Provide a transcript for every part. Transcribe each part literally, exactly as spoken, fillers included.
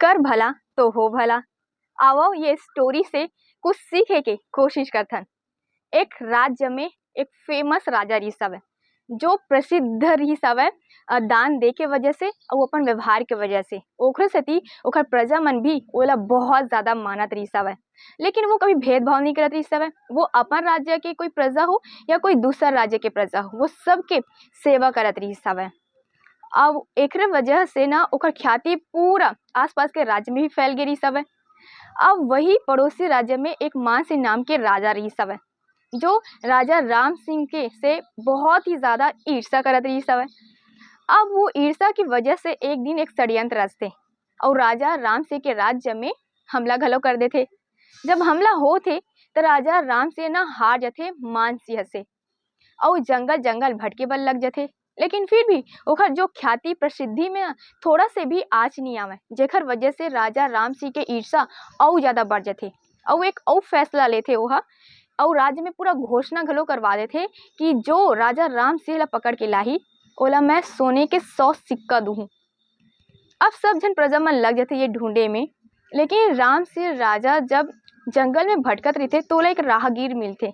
कर भला तो हो भला। आवव, ये स्टोरी से कुछ सीखे के कोशिश करथन। एक राज्य में एक फेमस राजा रिहिस हवय, जो प्रसिद्ध रिहिस हवय, अ, दान दे के वजह से अउ अपन व्यवहार के वजह से। ओखरे सेती ओखर प्रजा मन भी ओला बहुत ज्यादा मानत रिहिस हवय। लेकिन वो कभी भेदभाव नहीं करत रिहिस हवय। वो अपन राज्य के कोई प्रजा हो या कोई दूसर राज्य के प्रजा हो, वो सबके सेवा करत रिहिस हवय। अब एकरे वजह से ना ओकर ख्याति पूरा आसपास के राज्य में भी फैल गे रिहिस हवय। अब वही पड़ोसी राज्य में एक मानसी नाम के राजा रिहिस हवय, जो राजा राम सिंह के से बहुत ही ज्यादा ईर्ष्या करत रिहिस हवय। अब वो ईर्ष्या की वजह से एक दिन एक षड्यंत्र रचथे अउ राजा राम सिंह के राज्य में हमला घलो कर देथे। जब हमला होथे, त राजा राम सिंह ना हार जथे मानसिंह से, अउ जंगल जंगल भटके बर लग जथे। लेकिन फिर भी ओखर जो ख्याति प्रसिद्धि में थोड़ा से भी आँच नहीं आवय, जेखर वजह से राजा राम सिंह के ईर्ष्या अउ ज्यादा बढ़ जथे। अउ एक अउ फैसला लेथे ओहा, अउ राज्य में पूरा घोषणा घलो करवा देथे कि जो राजा राम सिंह ला पकड़ के लाही, ओला मैं सोने के सौ सिक्का दूहूँ। अब सब झन प्रजा मन लग जथे ये ढूंढे में। लेकिन राम सिंह राजा जब जंगल में भटकत रहिथे, तो ओला एक राहगीर मिलथे,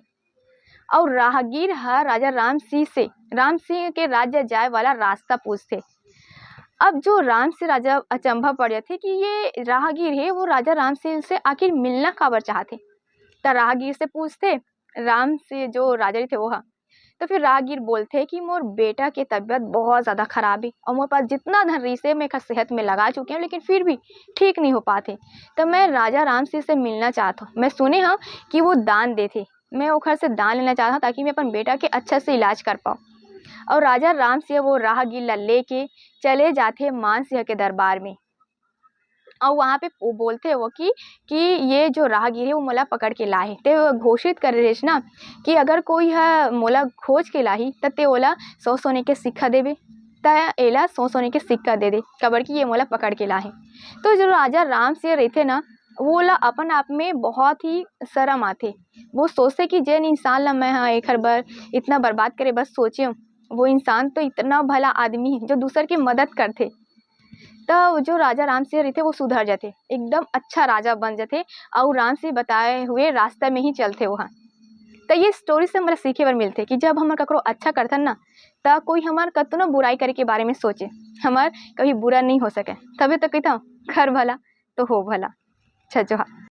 अउ राहगीर ह राजा राम सिंह से, राम सिंह के राज्य जाए वाला रास्ता पूछथे। अब जो राम सिंह राजा अचंभा पड़ जाथे कि ये राहगीर हे, वो राजा राम सिंह से आखिर मिलना काबर चाहथे। त राहगीर से पूछथे, राम सिंह जो राजा रहिथे वो ह। तो फिर राहगीर बोलथे कि मोर बेटा के तबीयत बहुत ज्यादा खराब हे अउ मोर पास जितना धन रहिसे मैं एखर सेहत में लगा चुके हूँ, लेकिन फिर भी ठीक नहीं हो पात हे। तो मैं राजा राम सिंह से मिलना चाहत हूँ। मैं सुने हूँ कि वो दान देथे, मैं ओखर से दान लेना चाहत हूँ ताकि मैं अपन बेटा के अच्छा से इलाज कर पाऊँ। अउ राजा राम सिंह वो राहगीर ला लेके चले जाथे मान सिंह के दरबार में। अउ वहाँ पे वो बोलथे वो कि, कि ये जो राहगीर हे वो मोला पकड़ के लाए हे। ते घोषित करे रहिस ना कि अगर कोई ह मोला खोज के लाही त ते ओला सौ सोने के सिक्का देबे, त एला सौ सोने के सिक्का दे दे, काबर कि ये मोला पकड़ के लाए हे। तो जो राजा राम सिंह रहिथे ना, वो ला अपन आप में बहुत ही शर्म आथे। वो सोचथे कि जेन इंसान ला मैं ह एखर बर इतना बर्बाद करे बर सोचे हूँ, वो इंसान तो इतना भला आदमी हे जो दूसर के मदद करथे। त जो राजा राम सिंह रहिथे वो सुधर जाथे, एकदम अच्छा राजा बन जाथे, अउ राम सिंह बताए हुए रास्ता में ही चलथे वो ह। त ये स्टोरी से हमला सीखे बर मिलथे कि जब हमर ककरो अच्छा करथन ना, त कोई हमर कतनो बुराई करे के बारे में सोचे, हमर कभी बुरा नहीं हो सके। तबे तो कहता हूँ, कर भला तो हो भला। अच्छा, जोहार।